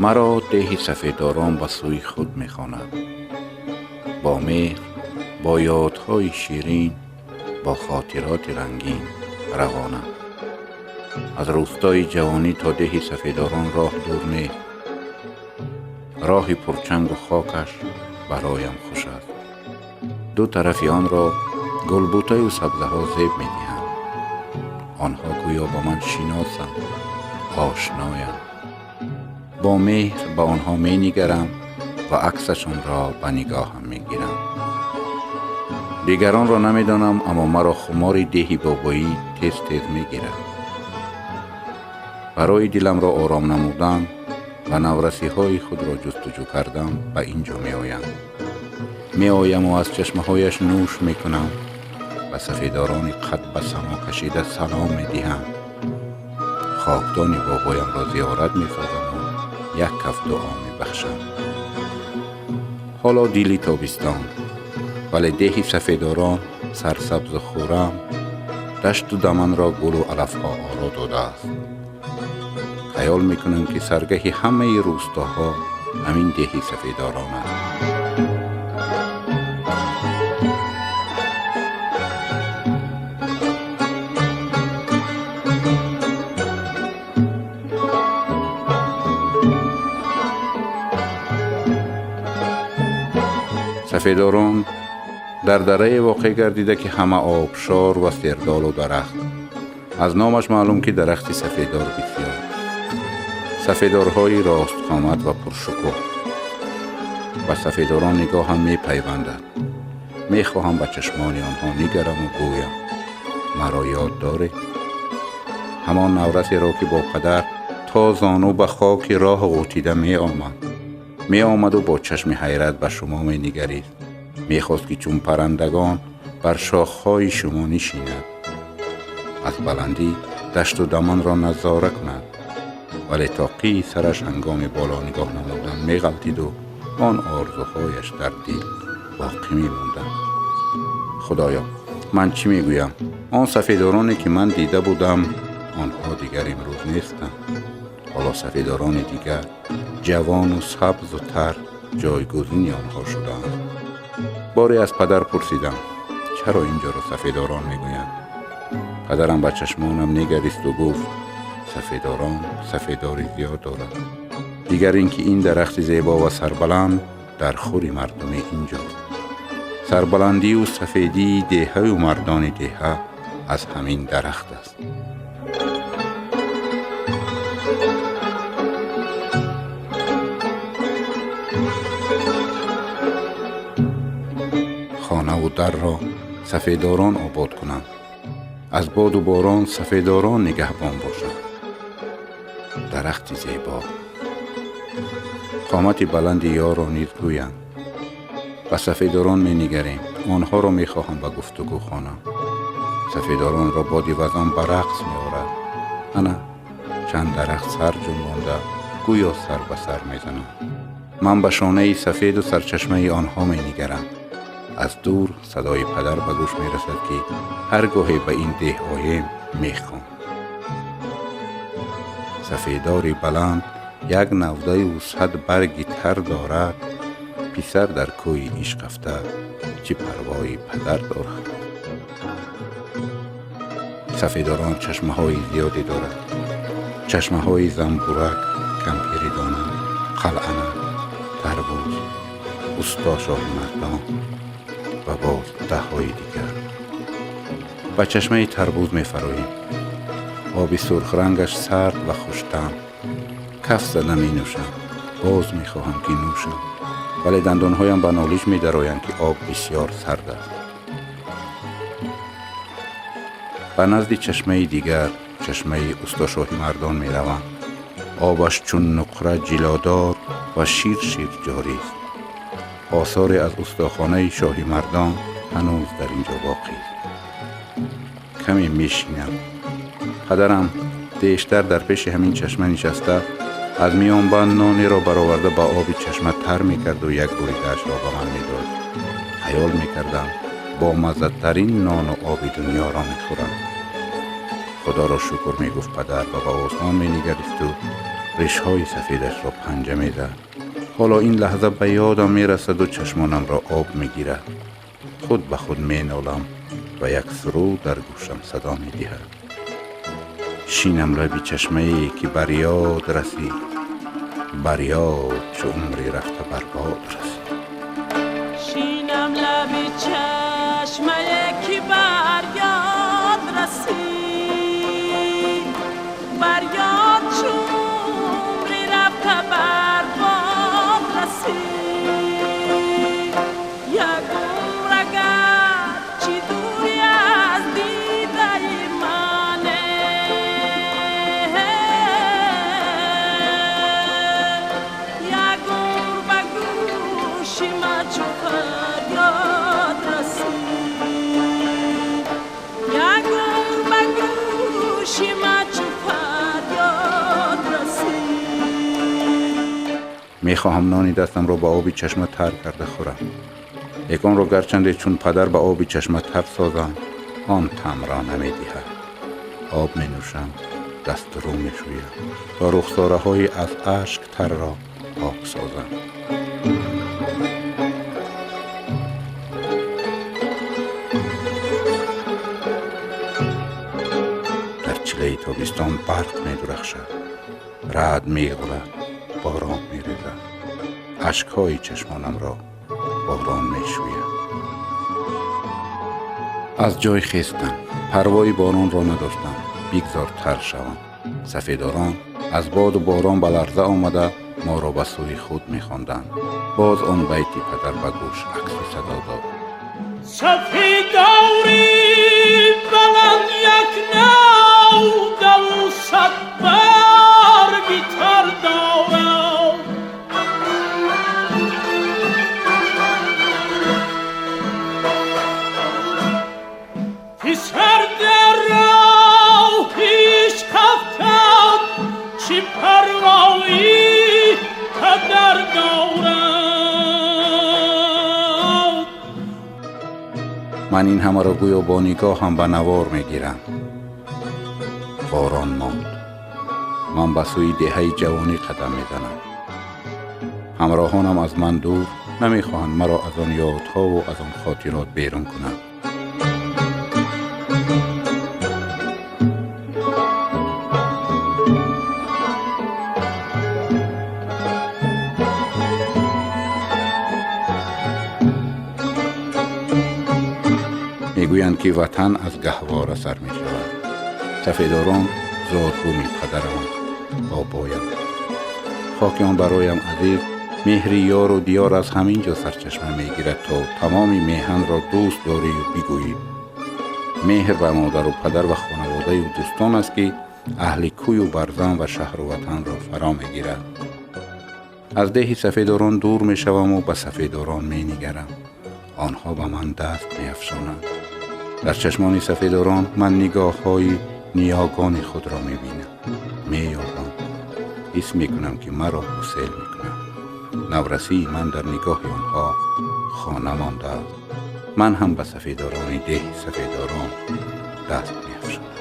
Маро деҳи Сафедорон ба сӯи худ мехонад. Бо меҳр, бо ёдҳои ширин, бо хотироти рангин равона. Аз рӯстои ҷавонӣ то деҳи Сафедорон роҳ дур нест. Роҳи пурчангу хокаш бароям хуш аст. Ду тарафи онро гулбутаю сабзаҳо зеб медиҳанд. Онҳо гӯё ба ман шиносанд, ошноянд. Бо меҳр ба онҳо менигарам ва аксашонро ба нигоҳам мегирам. Дигаронро намедонам, аммо маро хумори деҳи бобоӣ тез-тез мегирад. Барои диламро ором намудан ва наврасиҳои худро ҷустуҷӯ кардан ба ин ҷо меоям. Меояму аз чашмаҳояш нӯш мекунам, ба сафедорони қад ба само кашида салом медиҳам. Хокдони бобоямро зиёрат месозаму як каф дуо мебахшам. Ҳоло дили тобистон, вале деҳи Сафедорон сарсабзу хуррам, дашту даманро гулу алафҳо оро додааст. Хаёл мекунам, ки саргаҳи ҳамаи рӯстоҳо ҳамин деҳи Сафедорон аст. Сафедорон дар дарае воқеъ гардида, ки ҳама обшор ва сердолу дарахт. Аз номаш маълум, ки дарахти сафедор бисёр. Сафедорҳои ростқомат ва пуршукӯҳ. Ба сафедорон нигоҳам мепайвандад. Мехоҳам ба чашмони онҳо нигараму гӯям: маро ёд доред? Ҳамон наврасеро, ки бо падар то зону ба хоки роҳ ғӯтида меомад. Меомаду бо чашми ҳайрат ба шумо менигарист. Мехост, ки чун паррандагон бар шохҳои шумо нишинад, аз баландӣ дашту даманро назора кунад, вале тоқии сараш ҳангоми боло нигоҳ намудан меғалтиду он орзуҳояш дар дил боқӣ мемонданд. Худоё, ман чӣ мегӯям? Он сафедороне, ки ман дида будам, онҳо дигар имрӯз нестанд. Ҳоло сафедорони дигар, ҷавону сабзу тар, ҷойгузини онҳо шудаанд. Боре аз падар пурсидам, чаро ин ҷоро Сафедорон мегӯянд? Падарам ба чашмонам нигаристу гуфт: сафедорон сафедори зиёд дорад. Дигар ин ки ин дарахти зебо ва сарбаланд дар хури мардуми ин ҷост. Сарбаландию сафедии деҳаю мардони деҳа аз ҳамин дарахт аст. Хонаву дарро сафедорон обод кунанд, аз боду борон сафедорон нигаҳбон бошанд. Дарахти зебо қомати баланди ёрро низ гӯянд. Ба сафедорон менигарем, онҳоро мехоҳам ба гуфтугӯ хонам. Сафедоронро боди вазон ба рақс меорад. Ана чанд дарахт сар ҷунбонда, гӯё сар ба сар мезананд. Ман ба шонаи сафеду сарчашмаи онҳо менигарам. Аз дур садои падар ба гӯш мерасад, ки ҳар гоҳе ба ин деҳ оем мехонд: сафедори баланд як навдаю 100 барги тар дорад, писар дар кӯи ишқ афтад, чӣ парвои падар дорад. Сафедорон чашмаҳои зиёде дорад: чашмаҳои Замбурак, Кампиридона, Қалъана, Тарбуз, Усто Шоҳимардон ва боз даҳҳои дигар. Ба чашмаи Тарбуз мефароем. Оби сурхрангаш сард ва хуштаъм. Каф зада менӯшам. Боз мехоҳам, ки нӯшам, вале дандонҳоям ба нолиш медароянд, ки об бисёр сард аст. Ба назди чашмаи дигар, чашмаи Усто Шоҳимардон, меравам. Обаш чун нуқра ҷилодор ва шир-шир ҷорист. Осоре аз устохонаи Шоҳимардон ҳанӯз дар ин ҷо боқист. Каме мешинам. Падарам бештар дар пеши ҳамин чашма нишаста, аз миёнбанд нонеро бароварда ба оби чашма тар мекарду як буридаашро ба ман медод. Хаёл мекардам, бо маззатарин нону оби дунёро мехӯрам. Худоро шукр, мегуфт падар ва ба осмон менигаристу Ришҳои сафедашро панҷа мезад. Ҳоло ин лаҳза ба ёдам мерасаду чашмонамро об мегирад. Худ ба худ менолам ва як суруд дар гӯшам садо медиҳад. Шинам лаби чашмае ки бар ёд расид, бар ёд чу умре рафта барбод расид. Шинам лаби чашмае ки бар ёд расид, бар ёд чу умре рафта барбод расид. Як умр агар чӣ дурӣ аз дидаи мане, як умр ба гӯши ман чу фарёд расид, як умр ба гӯши ман чу фарёд расид. Мехоҳам нони дастамро ба оби чашма тар карда хӯрам. Ягонро гарчанде чун падар ба оби чашма тар созам, он таъмро намедиҳад. Об менӯшам, дасту рӯ мешӯям то рухсораҳои аз ашк тарро пок созам. Дар чилаи тобистон барқ медурахшад, раъд меғурад, борон мерезад. Ашкҳои чашмонамро борон мешӯяд. Аз ҷой хестам, парвои боронро надоштам, бигзор тар шавам. Сафедорон аз боду борон ба ларза омада моро ба сӯи худ мехонданд. Боз он байти падар ба гӯш акси садо дод. Сафедори баланд як нав даву сад барги тар дорад. Писар дар роҳи ишқ афтад, чӣ парвои падар дорад. Ман ин ҳамаро гӯё бо нигоҳам ба навор мегирам. Борон монд. Ман ба сӯи деҳаи ҷавонӣ қадам мезанам. Ҳамроҳонам аз ман дур намехоҳанд маро аз он ёдҳову аз он хотирот берун кунанд. Мегӯянд ки ватан аз гаҳвора сар мешавад. Сафедорон зодбуми падарам, бобоям. Хоки он бароям азиз, меҳри ёру диёр аз ҳамин ҷо сарчашма мегирад то тамоми меҳанро дӯст дорию бигӯӣ. Меҳр ба модару падар ва хонаводаю дӯстон аст ки аҳли кӯю барзан ва шаҳру ватанро фаро мегирад. Аз деҳи сафедорон дур мешаваму ба сафедорон менигарам. Онҳо ба ман даст меафшонанд. Дар чашмони сафедорон ман нигоҳҳои ниёгони худро мебинам, меёбам. Ҳис мекунам ки маро ҳусел мекунанд. Наврасии ман дар нигоҳи онҳо хона мондааст. Ман ҳам ба сафедорони деҳи сафедорон даст меафшонам.